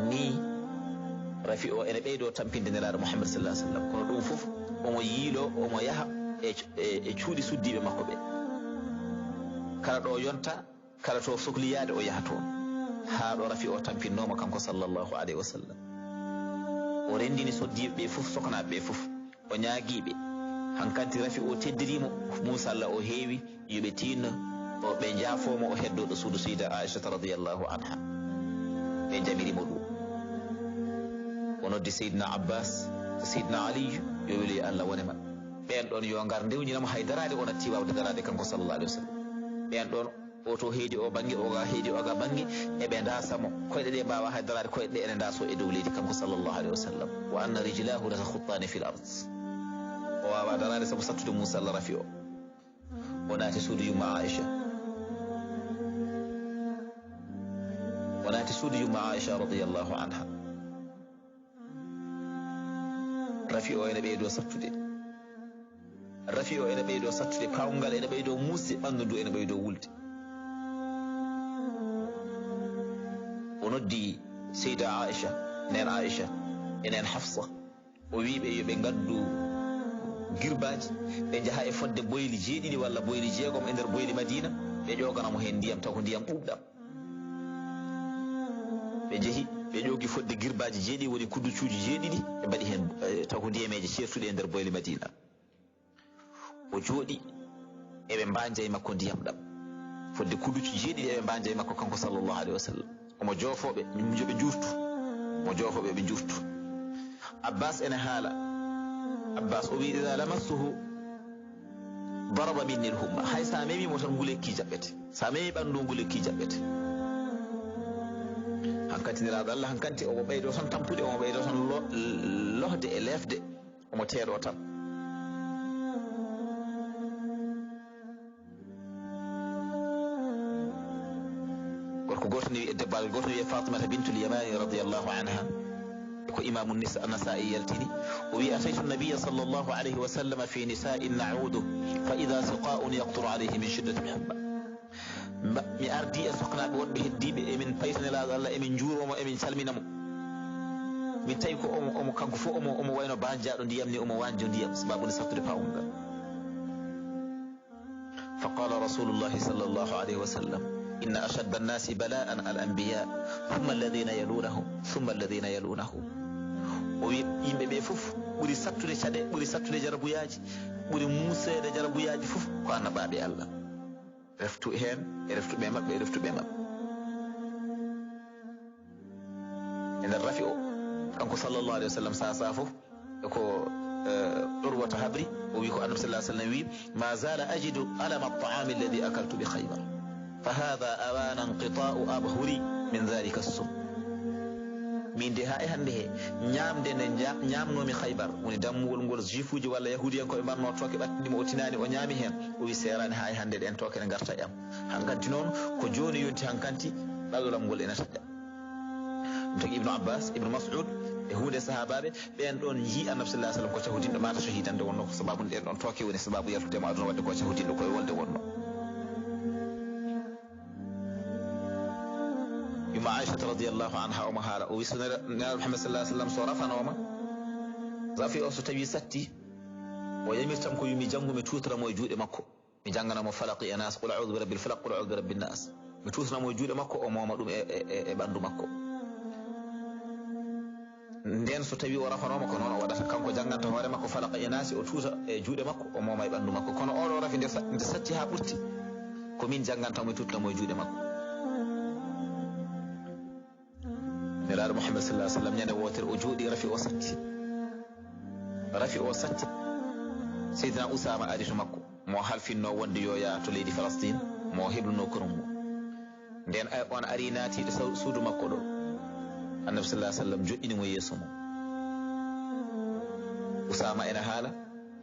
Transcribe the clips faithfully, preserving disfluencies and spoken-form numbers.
Ni rafi o ene ɓeydo tampinde Nelaaɗo Muhammad sallallahu alaihi wasallam, kono ɗum fof omo yiilo, omo yaha e, e, e cuuɗi suddiiɓe makko ɓe. Kala ɗo yonta, kala to sokliyaade o yaha toon, haa ɗo rafi o tampinnooma kanko sallallahu alaihi wasallam. O renndini soddiiɓe ɓe fof, soknaaɓe ɓe fof. O ñaagii ɓe. Hankanti rafi o teddirii mo, Muusa Alla o heewi yo ɓe tiinno, o ɓe njaafoo mo, o heddoo ɗo suudu Seyda Aishata radiyallahu anha. Ɓe njamiri mo ɗum. O noddi Seydina Abbas, Seydina Aliyu, yo weli Alla wone maɓɓe. Ɓeen ɗoon yo ngar ndewnina mo, hay daraade o natti waawde daraade kanko sallallahu alaihi wasallam. Ɓeen ɗoon, o to heedi o bannge, o ga heedi o ga bannge, eɓe ndaasa mo. Koyɗe ɗe mbaawa hay daraade, koyɗe ɗe ene ndaaso e dow leydi kanko sallallahu alaihi wasallam. Wa anna rijlahu la takhuttani fil ard. O waawa daraade sabu sattude Muusa Alla rafi o. O naati suudu yumma Aisha. O naati suudu yumma Aisha radiyallahu anha. Rafi o ene ɓeydo sattude. Rafi o ene ɓeydo sattude, paawngal ene ɓeydo muusde, ɓanndu ndu ene ɓeydo wulde. O noddi Seyda Aisha, neen Aisha, e neen Hafsa. O wi'i ɓe yo ɓe ngaddu girbaaji, ɓe njaha e fodde boyli jeeɗiɗi walla boyli jeegom e nder boyli Madina, ɓe ƴoogana mo heen ndiyam, taw ko ndiyam ɓuuɓɗam. Ɓe njehi, ɓe ƴoogi fodde girbaaji jeeɗiɗi, woni kudducuuji jeeɗiɗi, ɓe mbaɗi heen, eh, taw ko ndiyameeje ceertuɗe e nder boyli Madina. O jooɗi, eɓe mbaanja e makko ndiyam ɗam. Fodde kudducuuji jeeɗiɗi eɓe mbaanja e makko kanko sallallahu alaihi wasallam. Omo joofoo ɓe, yo ɓe njuurtu. Omo joofoo ɓe, ɓe njuurtu. Abbas ene haala. Abbas o wi'i, "Idha lamassuhu daraba minni al-humma." Hay sa memi mo tan, ngulekki jaɓɓete. Sa memi ɓanndu, ngulekki jaɓɓete. Hankanti Nelaaɗo Alla, hankanti omo ɓeydo tan tampude, omo ɓeydo tan lo-, lohde e leefde. Omo teeɗo tan. Gorko gooto ne wi'i, debbo gooto ne wi'i Fatimata bintul Yamani radiyallahu anha. Ko Imaamu Nisa-, Nasa'i yaltini. O wi'i, "Ataytu Nabiyya sallallahu alayhi wa sallam fi nisa'in na'udu, fa idha siqa'un yaqturu alayhi min shiddati al-humma." Mba-, mi ardi e soknaaɓe wonɓe heddiiɓe, emin payta Nelaaɗo Alla, emin njuuroo mo, emin calmina mo. Min tawi ko omo, omo kanko fof omo, omo wayno baanjaaɗo ndiyam ni, omo waanjo ndiyam, sababu nde sattude paawngal. Fa qala Rasulullahi sallallahu alayhi wa sallam, "Inna ashadda an-nasi bala'an al-anbiya, thumma alladhina yalunahum, thumma alladhina yalunahum." O wi, yimɓe ɓe fof ɓuri sattude caɗe, ɓuri sattude jarabuyaaji, ɓuri muuseede jarabuyaaji fof ko annabaaɓe Alla. Reftu heen, e reftuɓe maɓɓe, e reftuɓe maɓɓe. E nder rafi o, kanko sallallahu alaihi wasallam, saa saa fof, e ko, eh, Urwata habri, o wi ko Annabi sallallahu alaihi wasallam wi, "Ma zala ajidu alama at-ta'ami alladhi akaltu bi Khaybar. Fa hadha awana inqita'u abhuri min dhalika as-sum." Min de haa e hannde he, ñaamde nde ña-, ñaamnoomi Khaybar, woni dammuwol ngol juifuuji walla yahuudiyankooɓe mbarnoo tooke ɓattiɗi mo, o tinaani, o ñaami heen, o wi seeraani haa e hannde ɗeen tooke ne ngarta e am. Hankanti noon, ko jooni yonti hankanti, ɗaɗolam ngol ene taƴa. Ɗum tagi Ibnu Abbas, Ibnu Mas'ud, e huunde sahaabaaɓe, ɓeen ɗoon njii Annabi sallallahu alaihi wasallam ko cahudinɗo, mata shahidan nde wonnoo, ko sababu ɗeen ɗoon tooke woni sababu yaltude mo aduna, waɗde ko cahudinɗo, ko e wolde wonnoo. Yumma Aishata radiyallahu anha omo haala, o wi so Nela-, Nelaaɗo Muhammad sallallahu alaihi wasallam so rafanooma, rafi o so tawi satti, o yamirtam ko yo mi janngu, mi tutora mo e juuɗe makko. Mi janngana mo Falaq e Nas, Qul a'udhu bi rabbil falaq, Qul a'udhu bi rabbin nas. Mi tuutana mo e juuɗe makko, o mooma ɗum e, e, e, e ɓanndu makko. Ndeen so tawii o rafanooma, ko noon o waɗata. Kanko jannganta hoore makko Falaq e Nas, o tuuta e juuɗe makko, o mooma e ɓanndu makko. Kono oɗo rafi nde sa-, nde satti haa ɓurti, ko min jannganta mo, mi tuutana mo e juuɗe makko. Nelaaɗo Muhammad sallallahu alaihi wasallam, ñande wootere o jooɗi, rafi o satti. Rafi o satti. Seydina Usaama ari to makko, mo halfinnoo wonde yo yaa to leydi Falastin, mo heblunoo kono mo. Nden a-, on ari naati to saw-, suudu makko ɗo. Annabi sallallahu alaihi wasallam joɗɗini mo yeeso mum. Usaama ena haala.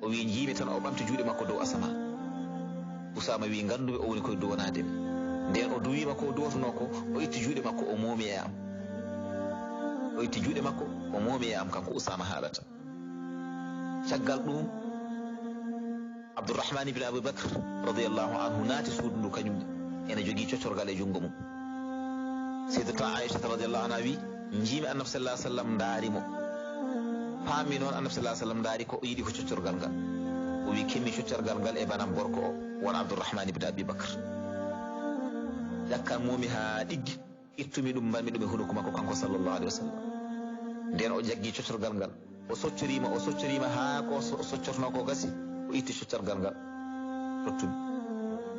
O wi, njiimi tan o ɓamti juuɗe makko dow asamaan. Usaama wi, nganndu-mi o woni koye duwanaade mi. Ndeen o duwiima ko o duwatunoo ko, o itti juuɗe makko, o moomi e am. O itti juuɗe makko, o moomi e am, kanko Usaama haalata. Caggal ɗum, Abdurrahman ibn Abi Bakr, radiyallahu anhu, naati suudu ndu, kañum ne. Ena jogii coccorgal e junngo mum. Sayyidatuna Aisha, radiyallahu anha, wi, Njiimi Annabi sallallahu alaihi wasallam, ndaari mo. Paami noon Annabi sallallahu alaihi wasallam ndaari ko o yiɗi ko coccorgal ngal. O wi, "Kemmi coccorgal ngal e banam gorko o, won Abdurrahman ibn Abi Bakr." Ƴakkan moomi haa ɗiggi, ittumi ɗum, mbanmi ɗum e hunuko makko kanko sallallahu alaihi wasallam. Nden o jaggi coccorgal ngal. O soccoriima, o soccoriima haa ko so-, o soccornoo ko gasi, o itti coccorgal ngal. Tottumi.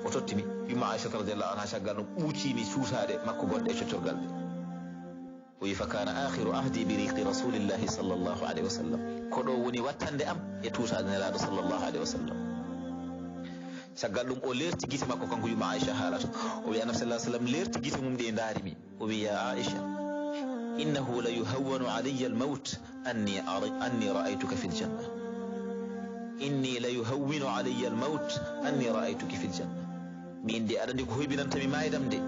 O tottimi. Yumma Aisha radiyallahu anha caggal no ɓuuciimi suusaade makko gonɗe e coccorgal ɗe. O wi, "Fa kana akhiru ahdi bi riqi rasulillahi sallallahu alaihi wasallam." Ko ɗo woni wattande am e tuusaade Nelaaɗo sallallahu alaihi wasallam. Caggal ɗum o leerti gite makko kanko yumma Aisha haalata. O wi Annabi sallallahu alaihi wasallam leerti gite mum ɗe ndaari mi. O wi, "Ya Aisha, innahu la yuhawwanu alayya al-mawt anni ara-, anni ra'aytuka fil janna. Inni la yuhawwinu alayya al-mawt anni ra'aytuki fil janna." Min de aɗa andi ko hoybinanta mi maydam de.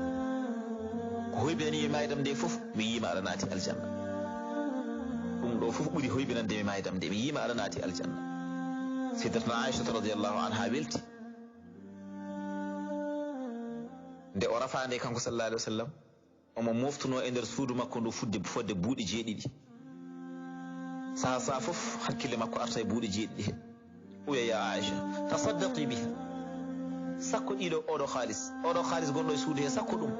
Ko hoybinani mi maydam de fof, mi yiima aɗa naati aljanna. Ɗum ɗo fof ɓuri hoybinande mi maydam de, mi yiima aɗa naati aljanna. Sayyidatuna Aisha radiyallahu anha welti. Nde o rafa nde kanko sallallahu alaihi wasallam, omo moftuno e nder suudu makko ndu fudde, fodde buuɗi jeeɗiɗi. Saha saha fof hakkille makko arta e buuɗi jeeɗiɗi he. O wiya, "Ya Aisha, tasaddaqi biha." Sakko ɗiɗo oɗo kaalis, oɗo kaalis gonɗo e suudu he, sakko ɗum.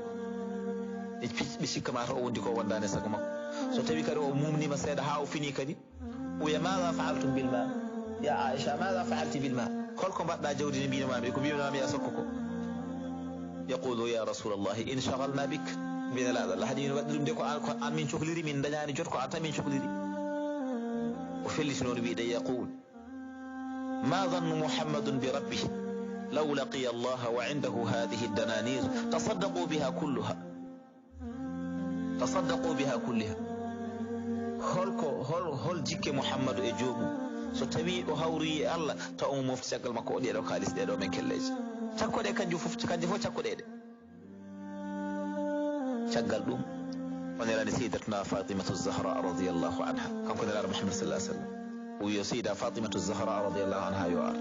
Ɓe pi-, ɓe cikka mata o wondi ko wondaani e sago makko. So tawi kadi o mumnima seeɗa ha o fini kadi, o wiya, "Maada faaltum bil maal? Ya Aisha, maada faalti bil maal? Holko mbaɗɗa jawdi ndi mbinomaami, ko mbinomaami a sokko ko?" Yaqulu, "Ya Rasulallahi, inshaghalna bik." Mbiya, "Nelaaɗo Allah, haade min waɗde ɗum de ko an, ko an min cohliri, min dañaani jot, ko an tan min cohliri." O felliti noon wiide, yaqul, "Ma dhannu Muhammadun bi rabbih? Law laqiya Allah wa indahu hadhihi ad-dananir, tasaddaqu biha kulluha." Tasaddaqu biha kulliha. Holko, hol, hol jikke Muhammadu e joomum? So tawi o hawri e Allah, taw omo mofti caggal makko o ɗeɗo kaalis, ɗeɗo men kelleeje. Cakko ɗe kanjum fof, kanje fof cakko ɗe ɗe. Caggal ɗum, o nelani Sayyidatuna Fatimatu Zahra radiyallahu anha. Kanko Nelaaɗo Muhammad sallallahu alaihi wasallam. O wiyo Sayyida Fatimatu Zahra radiyallahu anha yo ar.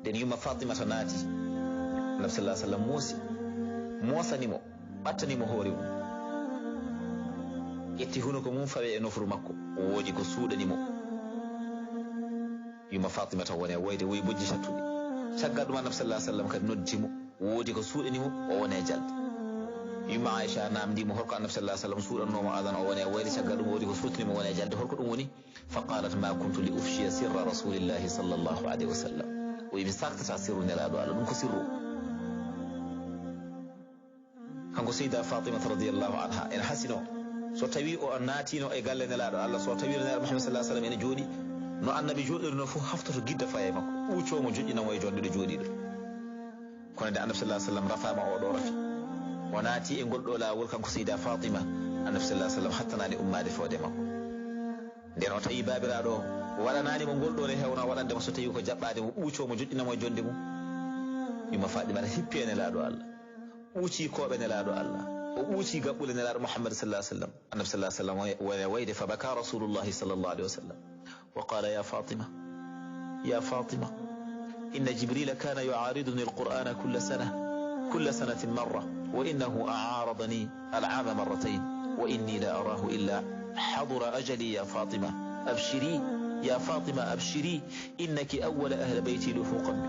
Nden yumma Fatimata naati. Annabi sallallahu alaihi wasallam moosi. Moosani mo. Ɓattani mo hoore mum. Ƴetti hunuko mum fawe e nofru makko. Woodi ko suuɗani mo. Yumma Fatimata woni e woyde, woyi bojji sattuɗi. Caggal ɗum Annabi sallallahu alaihi wasallam kadi noddi mo. Woodi ko suuɗani mo, o woni e jalde. Yumma Aisha namndi mo holko Annabi sallallahu alaihi wasallam suuɗannoo mo adan o woni e woyde, caggal ɗum woodi ko suuɗani mo, o woni e jalde. Holko ɗum woni? Fa qalat, "Ma kuntu li ufshiya sirra rasulillahi sallallahu alaihi wasallam." O wi mi saktata sirru Nelaaɗo Allah, ɗum ko sirru. Kanko Sayyida Fatima radiyallahu anha, ene hasino, so tawi o naatino e galle Nelaaɗo Allah, so tawi Nelaaɗo Muhammad sallallahu alaihi wasallam ene jooɗi, no Annabi jooɗirno fof, haftoto gidda faye makko, ɓuuco mo, joƴƴina mo e jonde ɗo jooɗiɗo. Kono nde Annabi sallallahu alaihi wasallam rafama o ɗo rafi, o naati e ngol ɗo laawol kanko Sayyida Fatima, Annabi sallallahu alaihi wasallam hattanaani ummaade fawde makko. Nden o tawi baabiraaɗo o waɗanaani mo ngol ɗo nde hewno waɗande mo, so tawi ko jaɓɓaade mo, ɓuuco mo, joƴƴina mo e jonde mum. Yumma Fatima hippi e Nelaaɗo Allah. Ɓuuci koɓe Nelaaɗo Allah. O ɓuuci gaɓɓule Nelaaɗo Muhammad sallallahu alaihi wasallam. Annabi sallallahu alaihi wasallam wone wayde, fa baka Rasulullahi sallallahu alaihi wasallam. Wa qala, "Ya Fatima, ya Fatima, inna Jibrila kana yu'ariduni al-Qur'ana kulla sana, kulla sanatin marra, wa innahu a'aradani al-'ama marratayn, wa inni la arahu illa hadura ajali, ya Fatima. Abshiri, ya Fatima, abshiri, innaki awwala ahli bayti luhuqan bi."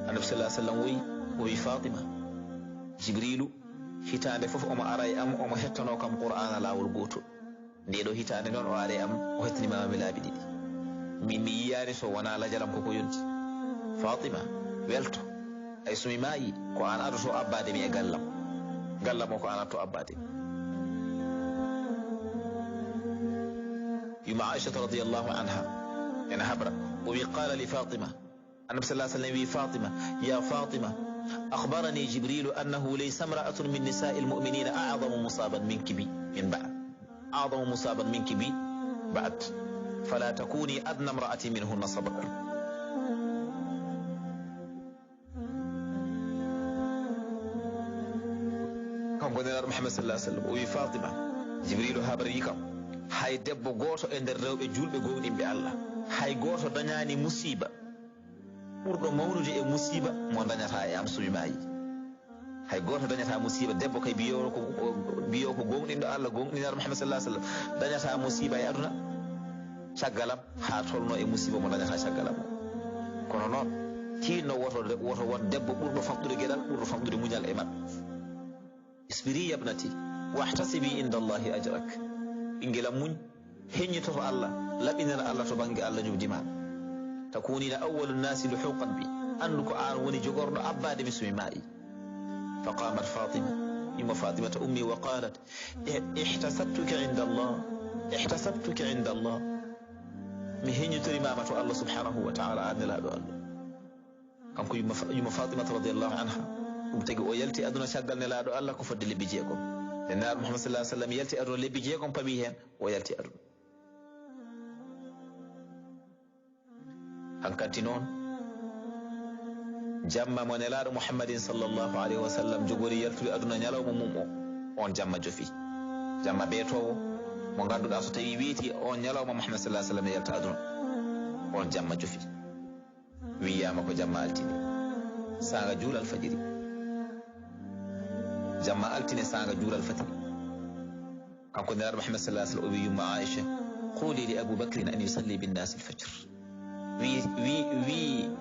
Annabi sallallahu alaihi wasallam woyi, o wi, "Fatima, Jibrilu hitaande fof omo ara e am, omo hettano kam Qur'ana laawol gootol. Nde ɗo hitaande noon o ari e am, o hettani ma mi laabi ɗiɗi. Min mi yiyaani so wona lajalam koko yonti. Fatima, welto. Ay so mi maayi, ko an adoto abbaade mi e gallam. Gallam o ko an adto abbaade mi." Yumma Aisha radiyallahu anha ene habra, o wi, qala li Fatima, Annabi sallallahu alaihi wasallam wi Fatima, "Ya Fatima, akhbarani Jibrilu annahu laysa imra'atun min nisa'il mu'minina a'zamu musaban minki bi, min ba'd. A'zamu musaban minki bi ba'd. Fala takuni adna imra'atin minhunna sabran." Kanko Nelaaɗo Muhammad sallallahu alaihi wasallam, o wi Fatima, Jibrilu habri kam, hay debbo gooto e nder rewɓe julɓe gomɗinɓe Allah, hay gooto dañaani musiba ɓurɗo mawnude e musiba mo dañata e am so mi maayi. Hay gooto dañataa musiiba, debbo kay mbiyoowo ko, mbiyoowo ko gooŋɗinɗo Allah, gooŋɗinɗo Muhammad sallallahu alaihi wasallam, dañataa musiiba e aduna caggal am, haa tolnoo e musiiba mo dañataa caggal am o. Kono noon, tiinno woto, woto won debbo ɓurɗo famɗude geɗal, ɓurɗo famɗude muñal e maɓɓe. Isbiri yabnati, wahtasibi inda Allahi ajrak. Ɓinngel am, muñ, heññito to Allah, laɓɓinira Allah to bannge Allah njoɓdi ma. Takunina awwalu nnasi luhuqan bi, anndu ko aan woni jogorɗo abbaade mi so mi maayi. Faqamat Fatima, yumma Fatimata ummi wa qalat, "I-, ihtasabtuki inda Allah, ihtasabtuki inda Allah." Mi heññitori ma to Allah subhanahu wa ta'ala, aan Nelaaɗo Allah. Kanko yumma Fa-, yumma Fatimata radiyallahu anha, ɗum tagi o yalti aduna caggal Nelaaɗo Allah ko fodde lebbi jeegom. Nde Nelaaɗo Muhammad sallallahu alaihi wasallam yalti aduna lebbi jeegom pawi heen, o yalti aduna. Hankanti noon, jamma mo Nelaaɗo Muhammadin sallallahu alaihi wasallam jogori yaltude aduna ñalawma mum o, on jamma jofi. Jamma beetoowo mo ngannduɗaa so tawi weeti on ñalawma Muhammad sallallahu alaihi wasallam yalta aduna, on jamma jofi. Wiyaama ko jamma altine, saanga juulal fajiri. Jamma altine, saanga juulal fajiri. Kanko Nelaaɗo Muhammad sallallahu alaihi wasallam o wi yumma Aisha, "Quli li Abu Bakrin an yusalli bin nasi al-fajr." Wi, wi,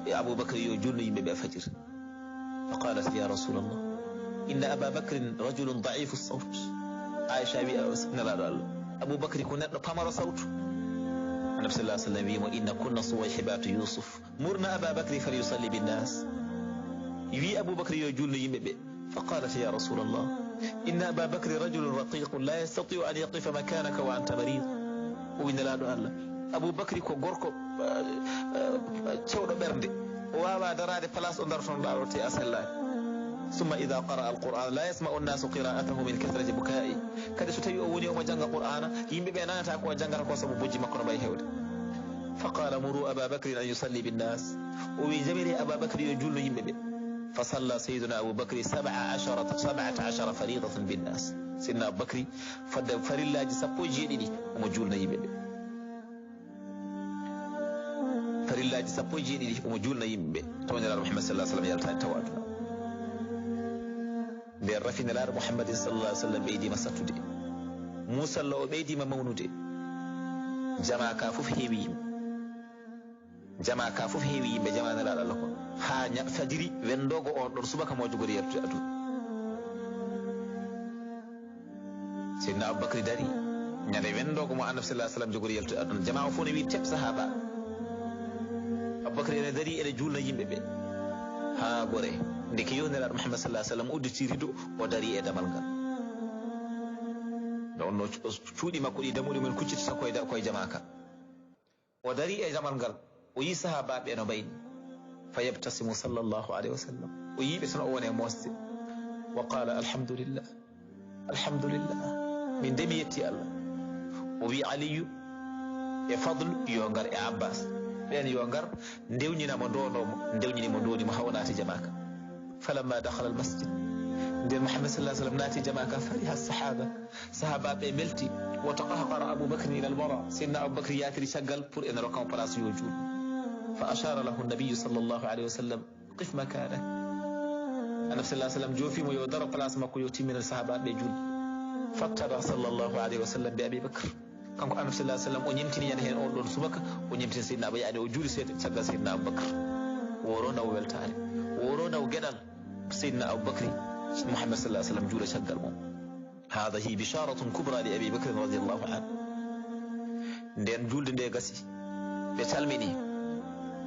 wi Abu Bakr yo julnu yimɓe ɓe fajir. Fa qalat, "Ya Rasulallah, inna Aba Bakrin rajulun da'ifu sawt." Aisha wi, "Nelaaɗo Allah, Abu Bakri ko neɗɗo pamaro sawtu." Annabi sallallahu alaihi wasallam wi mo, "Inna kunna suwayhibatu Yusuf." Murna Aba Bakri falyusalli binnas. Wi Abu Bakri yo julnu yimɓe ɓe. Fa qalat, "Ya Rasulallah, inna Aba Bakri rajulun raqiqun la yastati'u an yaqifa makanaka wa anta marid." O wi, "Nelaaɗo Allah, Abu Bakri ko gorko, eh, eh, cewɗo ɓernde. O waawaa daraade place ɗo ndartonoɗaa ɗo te a sellaani. Summa idha qara'a al-Qur'an la yasma'u an-nasu qira'atahu min kathrati buka'i." Kadi so tawi o woni omo jannga Qur'aana, yimɓe ɓe nanata ko o janngata ko sabu bojji makko no mbayi heewde. Fa qala, "Muru Aba Bakrin an yusalli bin nas." O wi, "Jamiri Aba Bakri yo julno yimɓe ɓe." Fa salla Sayyiduna Abu Bakri sab'a ashara, sab'ata ashara faridatan bin nas. Sayyidina Abu Bakri fodde farillaaji sappo e jeeɗiɗi omo julna yimɓe ɓe. Farillaaji sappo e jeeɗiɗi omo julna yimɓe ɓe. Tawa Nelaaɗo Muhammad sallallahu alaihi wasallam yaltaani tawa aduna. Nden rafi Nelaaɗo Muhammadin sallallahu alaihi wasallam ɓeydiima sattude. Muusalla o ɓeydiima mawnude. Jamaa ka fof heewi yimɓe. Jamaa ka fof heewi yimɓe, jamaa Nelaaɗo Allah ko. Haa ña-, fajiri wenndoogo on ɗon subaka mo jogori yaltude aduna. Seydina Abubakri dari, ñande wenndoogo mo Annabi sallallahu alaihi wasallam jogori yaltude aduna. Jamaa o fof ne wi tep sahaaba. Abubakri ene dari, ene julna yimɓe ɓe. Haa gore. Ndeke yo Nelaaɗo Muhammad sallallahu alaihi wasallam udditi rido, o dari e damal ngal. Nde wonno cu-, cuuɗi makko ɗi dammuɗi mum kuccitata koye da-, koye jamaa ka. O dari e damal ngal, o yi sahaabaaɓe no mbayni. Fa yabtasimu sallallahu alaihi wasallam. O yi ɓe tan o woni e mosde. Wa qala, "Alhamdulillah. Alhamdulillah. Min de mi yetti Allah." O wi Aliyu e Fadlu yo ngar e Abbas. Ɓen yo ngar, ndewñina mo, ndondo mo, ndewñini mo, ndodi mo, haa o naati jamaa ka. Falamma dakhala al-masjid. Nden Muhammad sallallahu alaihi wasallam naati jamaa ka, fariha as-sahaba. Sahaabaaɓe melti. Wa taqahqara Abu Bakr ila al-wara. Seydina Abu Bakr yaatiri caggal pour ene rokka mo place yo juul. Fa ashara lahu an-nabiyyu sallallahu alaihi wasallam, "Qif makanak." Annabi sallallahu alaihi wasallam joofi mo yo daro place makko, yo timmina sahaabaaɓe juul. Fattaba sallallahu alaihi wasallam bi Abi Bakr. Kanko Annabi sallallahu alaihi wasallam o ñemtini ñande heen on ɗon subaka, o ñemtini Seydina Abu, yaani o juuli seeɗa caggal Seydina Abu Bakr. Woro ndaw weltaare. Woro ndaw geɗal. Seydina Abu Bakri, Muhammad sallallahu alaihi wasallam juula caggal mum. Hadahi bisharatun kubra li Abi Bakr radiyallahu anhu. Nden julde nde gasi, ɓe calmini.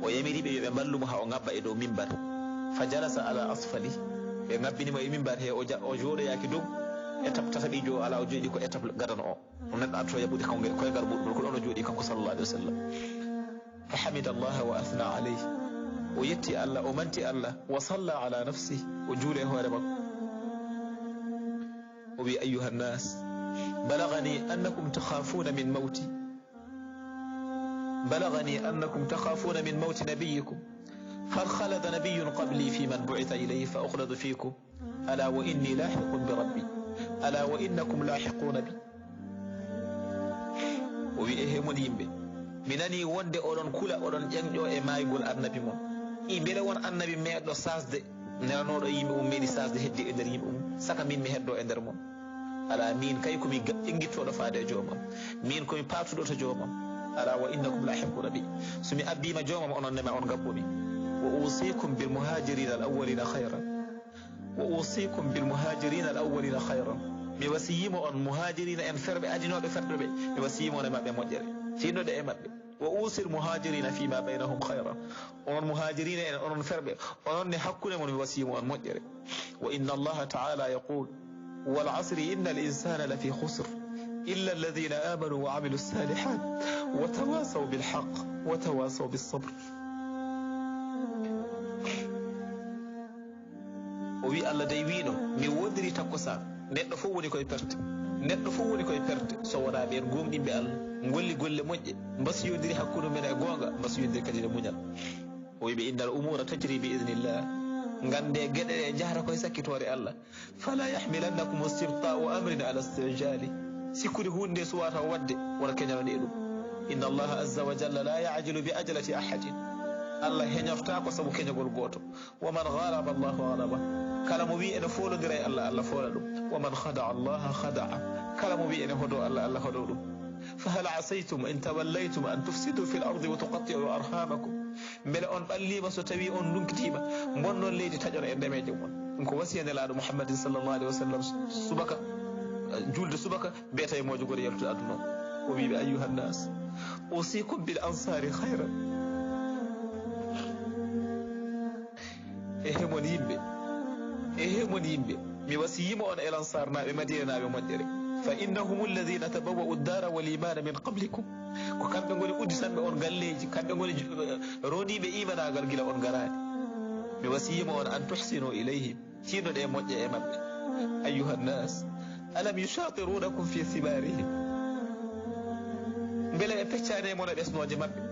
O yamiri ɓe yo ɓe mballu mo haa o ngabba e dow mimbar. Fa jalasa ala asfali. Ɓe ngabbini mo e mimbar he, o ja-, o jooɗoyaaki dow. Étape tataɓiijo o alaa, o jooɗi ko étape gadano o. Ɗum neɗɗo arto yaɓude koyngal, koyngal muɗum, ko ɗon o jooɗi kanko sallallahu alaihi wasallam. Fa hamida Allah wa athna alayhi. O yetti Allah, o manti Allah, wa salla ala nafsihi, o juuli e hoore makko. O wi, "Ayyuha nnas, balagani annakum takhafuna min mawti. Balagani annakum takhafuna min mawti nabiyyikum. Fal khalada nabiyyun qabli fi man bu'itha ilayhi fa ukhladu fikum. Ala wa inni lahiqun bi rabbi. Ala wa innakum lahiquna bi." O wi, "E he mon yimɓe, mi nani wonde oɗon kula, oɗon ƴeñƴo e maygol annabi mon. I mbele won annabi meeɗɗo sasde Nelanooɗo e yimɓe mum meeɗi saasde heddi e nder yimɓe mum, saka min mi heddo e nder mon. Alaa, min kay ko mi ga-, ɓengittooɗo faade e joomam. Min ko mi paatuɗo to joomam. Alaa wa innakum laahiquuna bi. So mi abbiima joomam, onon ne ma on ngabbomi. Wa uusiikum bil muhaajiriina al awwaliina khayran. Wa uusiikum bil muhaajiriina al awwaliina khayran. Mi wasiyiima on muhaajiriina en ferɓe adinooɓe ferɓe ɓe. Mi wasiyiima on e maɓɓe moƴƴere. Tinnoɗe e maɓɓe. Wa uusii al muhaajiriina fii maa baynahum khayran. Onon muhaajiriina en, onon ferɓe, onon ne hakkunde mon mi wasiyiima on moƴƴere. Wa inna Allaha ta'ala yaqul, wal asri inna al insana lafi khusr, illa alladhina amanu wa amilu salihat, wa tawasaw bil haqq, wa tawasaw bis sabr. O wi, Allah dey wiino, mi woodiri takkusaan, neɗɗo fof woni koye perte. Neɗɗo fof woni koye perte, so wonaa ɓeen gooŋɗinɓe Allah, ngolli golle moƴƴe, mbasiyondiri hakkunde mum en e goonga, mbasiyondiri kadi e muñal. O wi ɓe, innal umuura tajri bi idnillah. Nganndee geɗe ɗe njahata koye sakkitoore Allah. Fala yahmilannakum istibta'u amrin ala istijali. Sikkude huunde nde suwata waɗde, wota keñanone e ɗum. Inna Allaha azza wa jalla la ya'jilu bi ajalati ahadin. Allah heñortaako sabu keñagol gooto. Wa man ghalaba Allahu ghalaba. Kala mo wi ene foolondira e Allah, Allah foola ɗum. Wa man khada'a Allaha khada'a. Kala mo wi ene hodo Allah, Allah hodo ɗum. Fa hal asaytum in tawallaytum an tufsidu fil ardi wa tuqatti'u arhamakum. Mbele on ɓalliima so tawi on ndunkitima, mbonnon leydi, taƴon e ndemeeje mon. Ɗum ko wasiya Nelaaɗo Muhammadin sallallahu alaihi wa sallam subaka, eh, julde subaka, mbiyata e moojugol yaltude aduna o. O wi ɓe, ayyuhan nas, usikum bil ansari khayran. Ehe mon yimɓe, ehe mon yimɓe, mi wasiyiima on e Lansaarnaaɓe, Madiinanaaɓe moƴƴere. Fa innahum alladhina tabawwa'u ad-dara wal imana min qablikum. Ko kamɓe ngoni udditanɓe on galleeji, kamɓe ngoni ju-, eh, roniiɓe imanaagal gila on ngaraani. Mi wasiyiima on an tuhsinu ilayhim, tinnoɗe moƴƴe e maɓɓe. Ayyuhan nas, alam yushatirunakum fi thimarihim. Mbele ɓe peccaani e mon e ɓesnooje maɓɓe?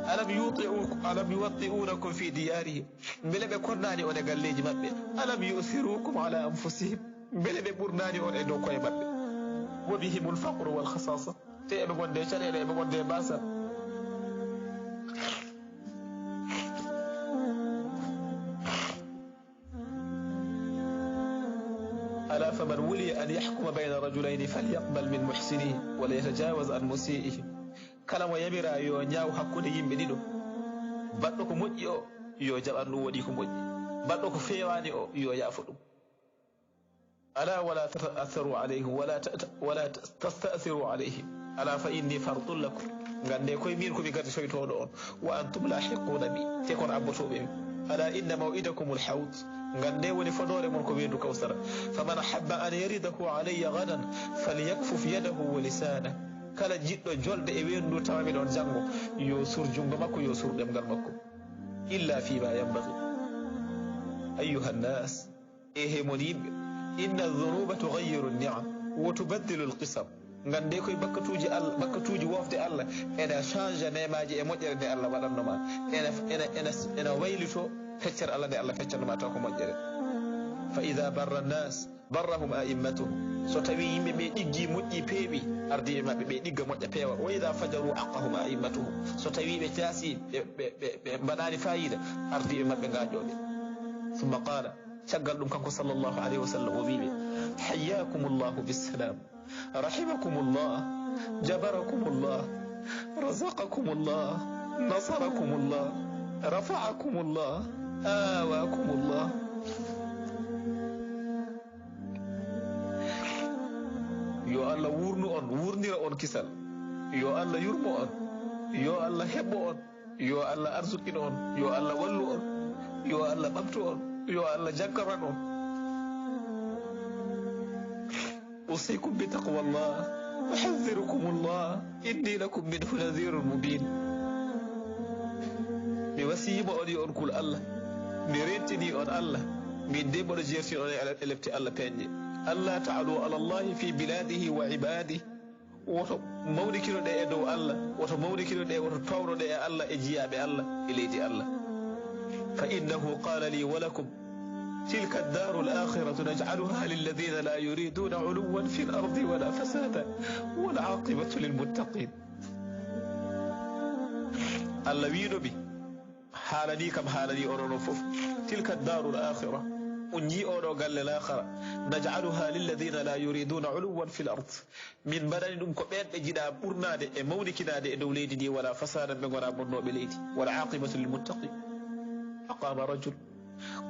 Alam yuti'u-, alam yuwatti'unakum fi diyarihim. Mbele ɓe konnaani on e galleeji maɓɓe? Alam yu'thirukum ala anfusihim. Mbele ɓe ɓurnaani on e dow koye maɓɓe? Wa bihimul faqru wal khasasa. Te eɓe gonde caɗeele, eɓe gonde baasal. Ala faman wuliya an yahkuma bayna rajulayni falyaqbal min muhsinihi wa la yatajawaz an musii'ihi. Kala mo yamira yo ñaaw hakkunde yimɓe ɗiɗo, baɗɗo ko moƴƴi o, yo jaɓan ɗum waɗi ko moƴƴi, baɗɗo ko feewaani o, yo yaafo ɗum. Ala wala ta'tharu alayhim, wala ta-, wala tasta'thiru alayhim. Ala fa inni fartun lakum. Ngande koye min ko mi garditoytooɗo on. Wa antum lahiquna bi. Te kon abbotooɓe mi. Ala inna maw'idakumul hawd. Ngande woni fodoore mon ko weendu Kawsara. Faman ahabba an yaridahu alayya gadan, falyakkuf yadahu wa lisanah. Kala jiɗɗo jolde e weendu ndu tawa mi ɗon janngo, yo sur junngo makko, yo sur ɗemngal makko. Illa fima yanbaghi. Ayyuhan nas. Ehe mon yimɓe, inna dhunuba tughayyiru ni'am wa tubaddilu al-qisam. Ngande koye bakkatuuji Allah, bakkatuuji wofde Allah, ena change neemaaji e moƴƴere nde Allah waɗanno ma. Ena, ena, ena, ena waylito feccere Allah nde Allah feccanno ma taw ko moƴƴere. Fa idha barra an-nas, barrahum a'immatuhum. So tawi yimɓe ɓe ɗiggi, moƴƴi, peewi, ardiiɓe maɓɓe ɓe ɗigga, moƴƴa, peewa. Wa idha fajaru, aqqahum a'immatuhum. So tawi ɓe caasi, ɓe, ɓe, ɓe, ɓe mbaɗaani faayiida, ardiiɓe maɓɓe ngaaƴoo ɓe. Thumma qala, caggal ɗum kanko sallallahu alayhi wa sallam o wi ɓe, hayyakumullahu bissalam, rahimakumullah, jabarakumullah, razaqakumullah, nasarakumullah, rafa'akumullah, awakumullah. Yo Allah wurnu on, wurnira on kisal. Yo Allah yurmo on. Yo Allah heɓɓo on. Yo Allah arsukin on, yo Allah wallu on, yo Allah ɓamtu on, yo Allah jaggaran on. Usikum bi taqwallah, uhadhdhirukumullah, inni lakum minhu nadhirun mubin. Mi wasiyima on yo on kul Allah, mi rentini on Allah, min de mboɗo jertin on e ele-, e lepte Allah peeñɗe. Alla ta'alu ala Allahi fi biladihi wa ibadihi. Woto mawnikino ɗe e dow Allah, woto mawnikino ɗe, woto towno ɗe e Allah, e jiyaaɓe Allah, e leydi Allah. Fa innahu qala li wa lakum, tilka ad-daru al-akhiratu naj'aluha lilladhina la yuriduna 'uluwan fil ardi wala fasada, wal 'aqibatu lil muttaqin. Allah wiino mi, haalani kam, haalani onon on fof, tilka ad-daru al-akhirah. On njii oɗo galle laakhara, naj'aluha lilladhina la yuriduna 'uluwwan fil ard. Min mbaɗani ɗum ko ɓeen ɓe njiɗaa ɓurnaade e mawnikinaade e dow leydi ndi, wala fasadan, ɓe ngonaa bonnooɓe leydi. Wal 'aqibatu lil muttaqin. Fa qama rajul.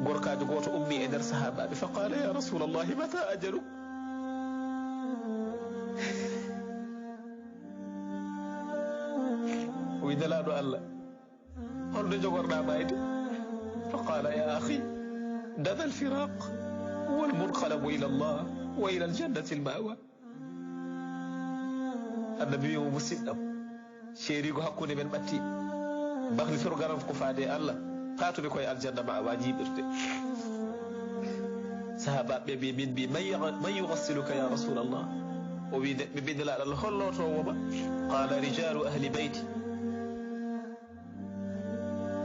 Gorkaajo gooto ummii e nder sahaabaaɓe, fa qaala, ya Rasuulallahi, mata ajaluk? O wi, Nelaaɗo Allah, holno jogorɗaa maayde? Fa qaala, ya akhi, dana al firaq wal munqalabu ila Allah wa ila al jannati al ma'wa. Annabi wi mo, musidɗam, ceeriigo hakkunde men ɓatti. Baklitorgaram ko faade e Allah, paatumi koye aljanna ma a waajiɓirde. Sahaabaaɓe ɓe mbi, min mbi, man yugha-, man yughassiluka ya Rasulallah? O wi, ɓe mbi, Nelaaɗo Allah, hol lootoowo ma? Qaala, rijalu ahli bayti.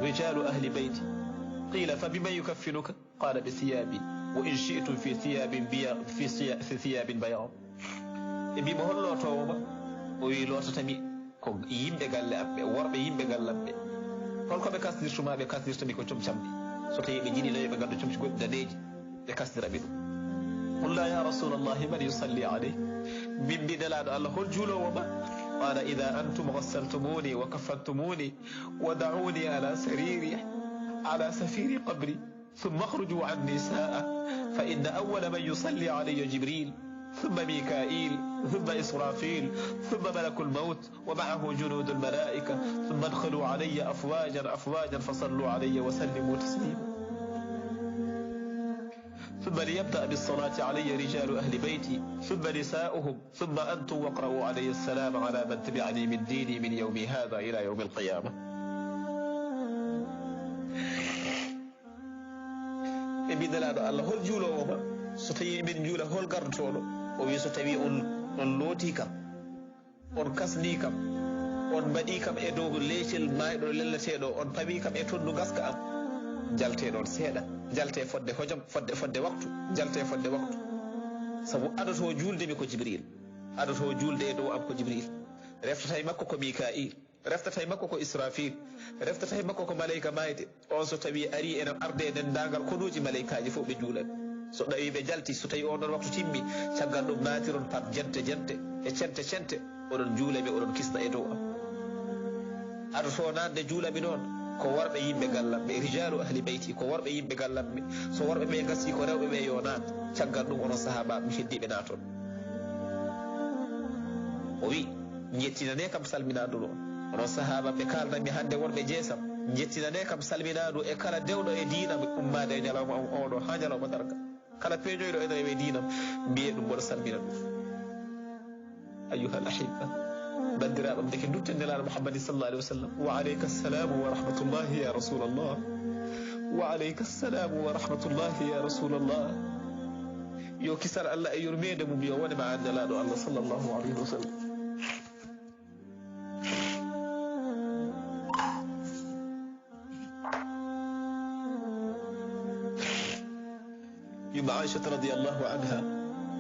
Rijalu ahli bayti. Qiila, fa biman yukaffinuka? Qaala, bi thiyaabi, wa in shi'tum fi thiyaabin biya-, fi siya-, fi thiyaabin bayaad. Ɓe mbi mo, hol lootoowo ma? O wi, lootatami ko yimɓe galle am ɓe, worɓe yimɓe galle am ɓe. Hol ko ɓe kasnirtuma? Ɓe kasnirtami ko comcamɗe. So tawi ɓe njiɗi nayo, ɓe ngadda comci goɗɗi daneeji, ɓe kasnira ɓe ɗum. Qulna, ya Rasuulallahi, man yusalli alayhi? Min mbi, Nelaaɗo Allah, hol juuloowo ma? Qaala, idha antum ghassaltumuni wa kaffantumuni wa da'uni ala sariri, ala safiri qabri. ثم اخرجوا عني ساعة، فإن أول من يصلي علي جبريل، ثم ميكائيل، ثم إسرافيل، ثم ملك الموت، ومعه جنود الملائكة، ثم ادخلوا علي أفواجا أفواجا، فصلوا علي وسلموا تسليما. ثم ليبدأ بالصلاة علي رجال أهل بيتي، ثم نساؤهم، ثم أنتم، واقرؤوا علي السلام على من تبعني من ديني من يومي هذا إلى يوم القيامة. Ɓe mbi, Nelaaɗo Allah, hol juuloowo ma? So tawi emin njuula, hol gardotooɗo? O wi, so tawi on, on lootii kam, on kasnii kam, on mbaɗii kam e dow leecel maayɗo lelneteeɗo, on pawii kam e tonndu ngaska am, njaltee ɗoon seeɗa, njaltee fodde hojom, fodde, fodde waktu, njaltee fodde waktu. Sabu adotoo juulde mi ko Jibril, adotoo juulde e dow am ko Jibril, reftatay makko ko Mika'il. Reftata e makko ko Israfil, reftata e makko ko maleyka maayde. On so tawi ari ena arde e denndaangal konuuji maleykaaji fof ɓe njuula mi. So ɗawi ɓe njalti, so tawi on ɗon waktu timmi, caggal ɗum naatiron par jente jente e cente cente, oɗon njuula mi, oɗon kisna e dow am. Adotoo naatde juula mi noon ko worɓe yimɓe gallam ɓe, rijalu ahli beyti, ko worɓe yimɓe gallam ɓe. So worɓe ɓe ngasii, ko rewɓe ɓe yo naat. Caggal ɗum onon sahaabaaɓe mi heddiiɓe naaton. O wi, njettinanee kam salminaandu ɗo. Onon sahaaba ɓe kaalnanmi hannde worɓe jeesam, njettinanee kam salminaandu e kala dewɗo e diina mi ummaade e ñalawma on oɗo haa ñalawma darga. Kala peeñoyɗo ene rewe diinam, mbiyee ɗum mboɗo salmina ɗum. Ayyuhal ahibba, banndiraaɓe am, ndeke ndutten Nelaaɗo Muhammadin sallallahu alaihi wasallam. Wa alayka assalamu wa rahmatullahi ya Rasulallah. Wa alayka assalamu wa rahmatullahi ya Rasulallah. Yo kisal Allah e yurmeende mum yo wone ma an Nelaaɗo Allah sallallahu alaihi wasallam. Yumma Aisha radiyallahu anha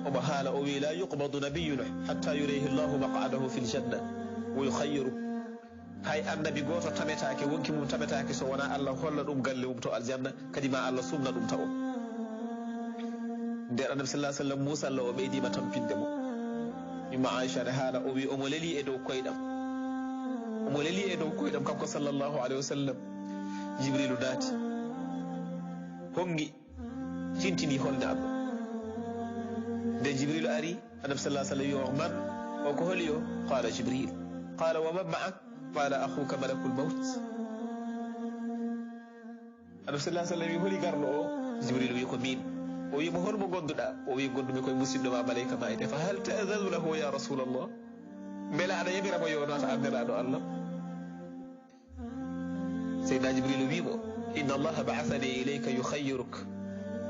omo haala, o wi, la yuqbadu nabiyyun hatta yurayhi Allahu maq'adahu fil janna wa yukhayyiru. Hay annabi gooto tametaake, wonki mum tametaake so wonaa Allah holla ɗum galle mum to aljanna, kadi ma Allah sumna ɗum tawo. Nder annabi sallallahu alaihi wasallam Musa Allah o ɓeydiima tampinde mo. Yumma Aisha ne haala, o wi, omo leli e dow koyɗam. Omo leli e dow koyɗam kanko sallallahu alaihi wasallam. Jibrilu naati. Hongi, tintini holde Allah. Nde Jibrilu ari, annabi sallallahu alaihi wasallam wi o, man? O ko holi o? Qala Jibril. Qala wa man ma'ak? Qala akhuka malakul maut. Annabi sallallahu alaihi wasallam wi, holi garɗo o? Jibril wi, ko min. O wi mo, hol mo gonduɗa? O wi, gondumi koye musidɗo ma maleyka maayde. Fa hal ta'zanu lahu ya Rasulallah? Mbela aɗa yamira mo yo naata an Nelaaɗo Allah? Seydina Jibril wi mo, inna Allaha ba'athani ilayka yukhayyiruk.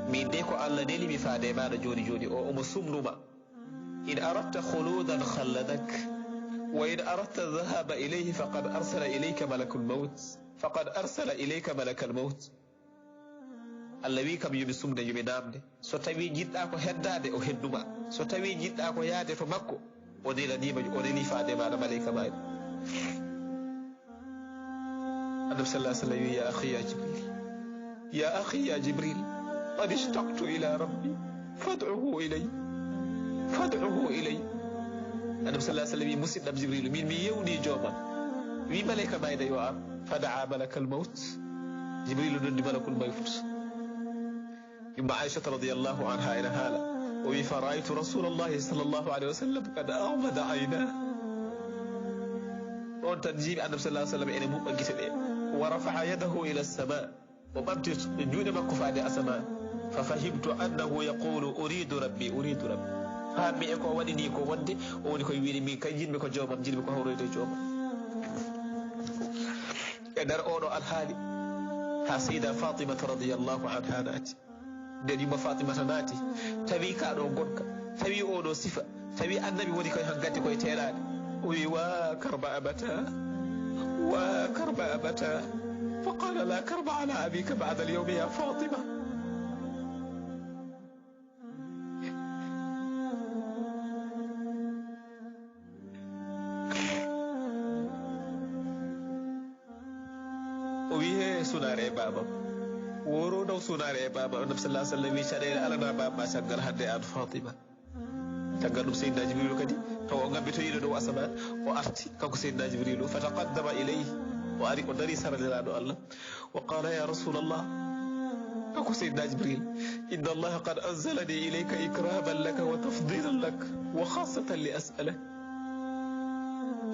Min de ko Allah neli mi faade e maɗa joni joni o, omo sumnuma. In aradta khuludan khalladak, wa in aradta dhahaba ilayhi faqad arsala ilayka malakul maut. Faqad arsala ilayka malakal maut. Allah wi kam, yo mi sumne, yo mi naamne. So tawi njiɗɗa ko heddaade, o hedduma. So tawi njiɗɗa ko yaade to makko, o nelanima, o neli faade maɗa maleyka maɗa. Annabi sallallahu alaihi wasallam wi, ya akhi ya Jibril. Ya akhi ya Jibril. قد اشتقت إلى ربي فادعه إلي، فادعه إلي. Annabi sallallahu alayhi wa sallam wi, "Musidɗam Jibrilu, min mi yewni joomam." Wi, "Maleyka mayde yo ar." فدعا ملك الموت. Jibrilu noddi malakul mawt. Yumma Aishata radiyallahu anha ena haala. O wi, "فرأيت رسول الله صلى الله عليه وسلم قد أغمض عيناه." Ɗon tan jiimi Annabi sallallahu alayhi wa sallam ene muɓɓa gite ɗe. "ورفع يده إلى السماء." O ɓamti juuɗe makko faade asamaan. "ففهمت أنه يقول: أريد ربي، أريد ربي." Faammi e ko waɗi ni ko wonde o woni koye wiide, "Min kay njiɗmi ko joomam, njiɗmi ko hawroyde e joomam." E nder oɗo alhaali, ha Seyda Fatimata radiyallahu anha naati. Nden yumma Fatimata naati, tawi ka ɗo gonka, tawi oɗo sifa, tawi Annabi woni koye hankadi koye teelaade. O wi, "Wa karba abata, wa karba abata." فقال: "لا كرب على أبيك بعد اليوم يا فاطمة." O wi, "He sunaare e baabam." Woro daw sunaare e baabam. Annabi sallallahu alayhi wa sallam wi, "Caɗeele alana baabma caggal hannde an Fatima." Caggal ɗum Seydina Jibrilu kadi, taw o ngabbitoyiino dow asamaan, o arti, kanko Seydina Jibrilu, فتقدم إليه, o ari, o dari sara Nelaaɗo Allah. وقال: "يا رسول الله." Kanko Seydina Jibril, "إن الله قد أنزلني إليك إكراما لك وتفضيلا لك وخاصة لأسألك."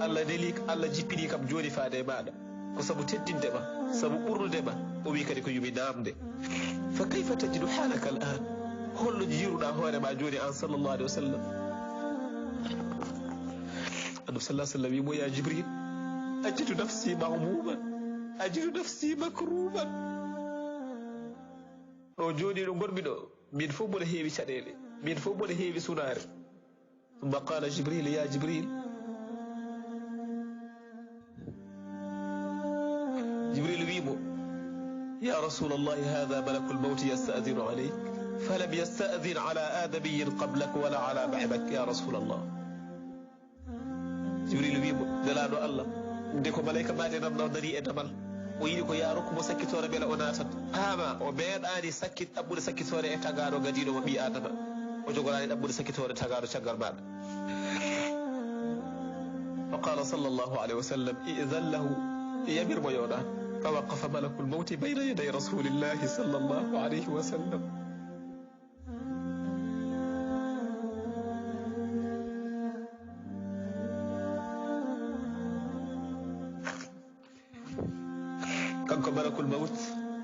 Allah neli, Allah jippini kam jooni faade e maaɗa. Ko sabu teddinde ma, sabu ɓurnude ma. O wi kadi ko yumi naamde. "فكيف تجد حالك الآن؟" Holno njiiruɗaa hoore ma jooni an sallallahu alayhi wa sallam? Annabi sallallahu alayhi wa sallam wi mo, "يا جبريل، أجد نفسي مغموما، أجد نفسي مكروبا." Ɗo jooni ɗo ngonmi ɗo, min fof mboɗo heewi caɗeele, min fof mboɗo heewi sunaare. ثم قال جبريل: "يا جبريل." Jibril wi mo, "يا رسول الله، هذا ملك الموت يستأذن عليك، فلم يستأذن على آدمي قبلك ولا على بعدك، يا رسول الله." Jibril wi mo, "Nelaaɗo Allah, nde ko maleyka maade nan ɗo darii e damal, o yiɗi ko yaa rokku mo sakkitoore mbele o naatat. Paama, o meeɗaani sakkit-, ɗaɓɓude sakkitoore e tagaaɗo gadiiɗo mo ɓii Aadama. O jogoraani ɗaɓɓude sakkitoore tagaaɗo caggal maaɗa." فقال صلى الله عليه وسلم: "ائذن له." Yamir mo yo o naat. فوقف ملك الموت بين يدي رسول الله صلى الله عليه وسلم. Kanko malakul mawt,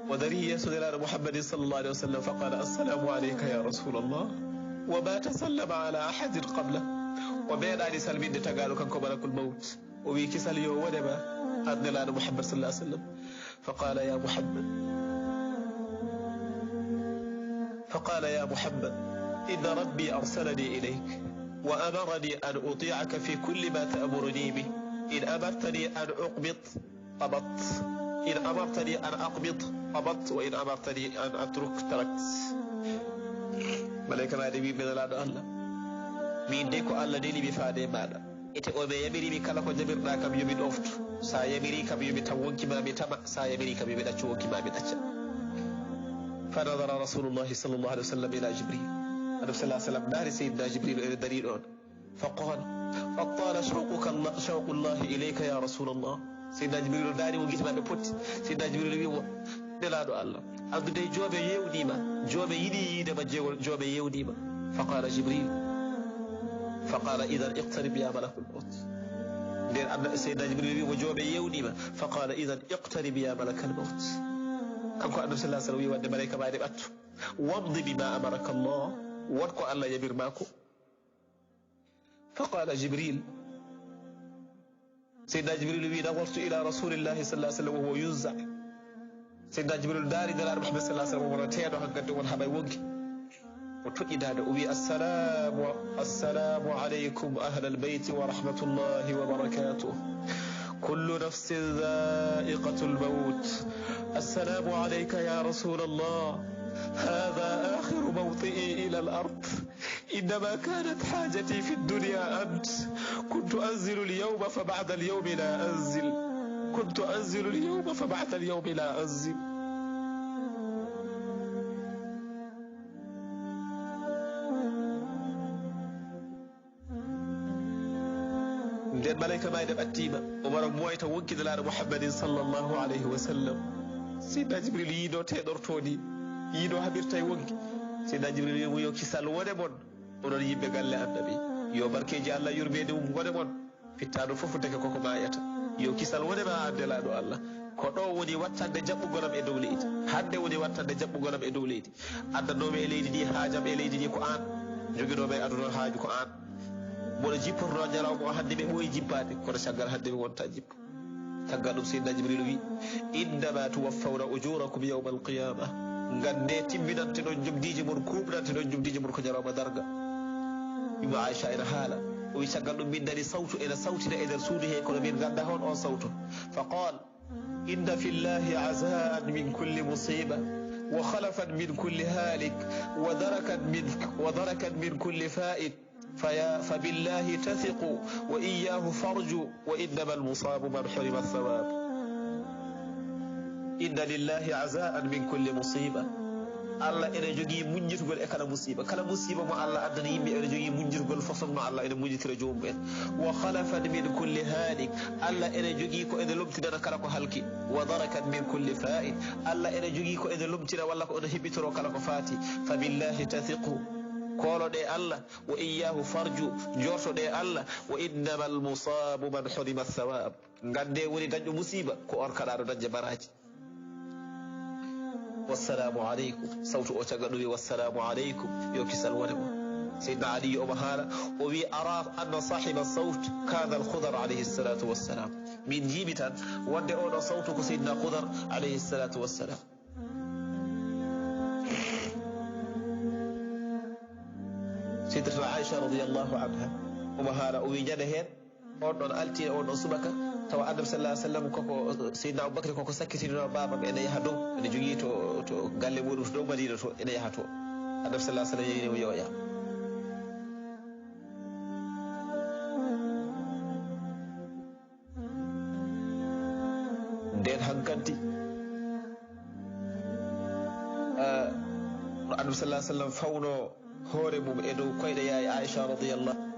o darii yeeso Nelaaɗo Muhammadin sallallahu alayhi wa sallam, فقال: "السلام عليك يا رسول الله." وما تسلم على أحد قبله. O meeɗaani salminde tagaaɗo kanko malakul mawt. O wi, "Kisal yo wone ma, an Nelaaɗo Muhammad sallallahu alayhi wa sallam." فقال: "يا محمد، فقال: يا محمد، إن ربي أرسلني إليك وأمرني أن أطيعك في كل ما تأمرني به. إن أمرتني أن أقبض، قبضت. إن أمرتني أن أقبض، قبضت. وإن أمرتني أن أترك، تركت." Maleyka maade wi, "Mi Nelaaɗo Allah, min de ko Allah neli mi faade e maaɗa. Ete o me yamiri mi kala ko jamirɗa kam yo mi ɗoftu. Sa yamiri kam yo mi taw wonki ma mi tama. Sa yamiri kam yo mi ɗaccu wonki ma mi ɗacca." فنظر رسول الله صلى الله عليه وسلم إلى جبريل. Annabi sallallahu alayhi wa sallam ndaari Seydina Jibril ene darii ɗoon. فقال: "قد طال شوقك الله، شوق الله إليك يا رسول الله." Seydina Jibril daari mo, gite maɓɓe potti. Seydina Jibril wi mo, "Nelaaɗo Allah, anndu de joome yeewniima, joome yiɗi yiide ma, jeego-, joome yeewniima." فقال جبريل، فقال: "إذن اقترب يا ملك الموت." Nden Anna-, Seydina Jibril wi mo, "Joome yeewniima." فقال: "إذن اقترب يا ملك الموت." Kanko Annabi sallallahu alayhi wa sallam wi, "Wadde maleyka maade ɓattu. وامض بما أمرك الله." Won ko Allah yamir ma ko. فقال جبريل. Seydina Jibril wi, نظرت إلى رسول الله صلى الله عليه وسلم وهو ينزع. Seydina Jibril ndaari Nelaaɗo Muhammad sallallahu alayhi wa sallam, wona teedo hankadi, won haɓay wonki. O toƴƴidaade, o wi, "السلام، السلام عليكم أهل البيت ورحمة الله وبركاته. كل نفس ذائقة الموت. السلام عليك يا رسول الله. هذا آخر موطئي إلى الأرض. إنما كانت حاجتي في الدنيا أنت. كنت أنزل اليوم فبعد اليوم لا أنزل. كنت أنزل اليوم فبعد اليوم لا أنزل." Nden malayka maayde ɓattiima, o wara mooyta wonki Nelaaɗo Muhammadin sallallahu alayhi wa sallam. Seydina Jibril yiino teeɗortoo ni, yiino haɓirta e wonki. Seydina Jibril wi'i mo, "Yo kisal wone mon, onon yimɓe galle Annabi. Yo barkeeji Allah, yurmeende mum wone mon." Fittaandu fof ndeke koko maayata. Yo kisal wone ma, an Nelaaɗo Allah. Ko ɗo woni wattande jaɓɓugol am e dow leydi. Hannde woni wattande jaɓɓugol am e dow leydi. Addanoomi e leydi ndi haajam e leydi ndi ko an. Joginoomi e aduna haaju ko an. Mboɗo jipporno ñalawma o hannde mi ɓooyi jippaade, kono caggal hannde mi wonta jippo. Caggal ɗum Seydina Jibril wi, "Innama tuwaffawna ujurakum yawmal qiyama." Ngannde timminante ɗon jogdiiji mon, kuuɓnante ɗon jogdiiji mon ko ñalawma darga. Wimo Aisha ena haala. O wi, "Caggal ɗum min nani sawtu ena sawtina e nder suudu he, kono min ngannda hon on sawtu." Fa qal, "Inna fillahi azaan min kulli musiba, wa khalafan min kulli halik, wa darakan min, wa darakan min kulli fa'id, fa ya, fa billahi tathiqu, wa iyyahu farju, wa innama almusabu man hurima thawab." Inna lillahi azaan min kulli musiba. Allah ene jogii muññitugol e kala musiba. Kala musiba mo Allah addani yimɓe, ene jogii muññitugol façon no Allah ene muññitira joomum en. Wa khalafan min kulli halik. Allah ene jogii ko ene lomtinana kala ko halki. Wa darakan min kulli fa'id. Allah ene jogii ko ene lomtina walla ko ene heɓitoro kala ko faati. Fa billahi tathiqu. Kooloɗe Allah, wa iyyahu farju, jortoɗe Allah, wa innama almusabu man hurima thawab. Ngannde woni dañɗo musiba, ko on kaɗaaɗo dañde baraaji. Wassalamu aleykum. Sawtu o caggal ɗum wi, "Wassalamu aleykum." Yo kisal wone mo. Seydina Ali omo haala, o wi, "Ara anna sahiba sawt kana al Khudar alayhi salatu wassalam." Min jiimi tan wonde oɗo sawtu ko Seydina Khudar alayhi salatu wassalam. Sayyidatuna Aisha radiyallahu anha omo haala, o wi, "Ñande heen, on ɗon altine, on ɗon subaka, tawa Annabi sallallahu alaihi wasallam koko, Seydina Abubakar koko sakkitinoo baabam, ene yaha dow, ene jogii to, to galle muɗum to dow Madina to, ene yaha to." Annabi sallallahu alaihi wasallam yeeyni mo yo o yah. Nden hankanti, eh, no Annabi sallallahu alaihi wasallam fawno hoore mum e dow koyɗe yaay Aisha radiyallahu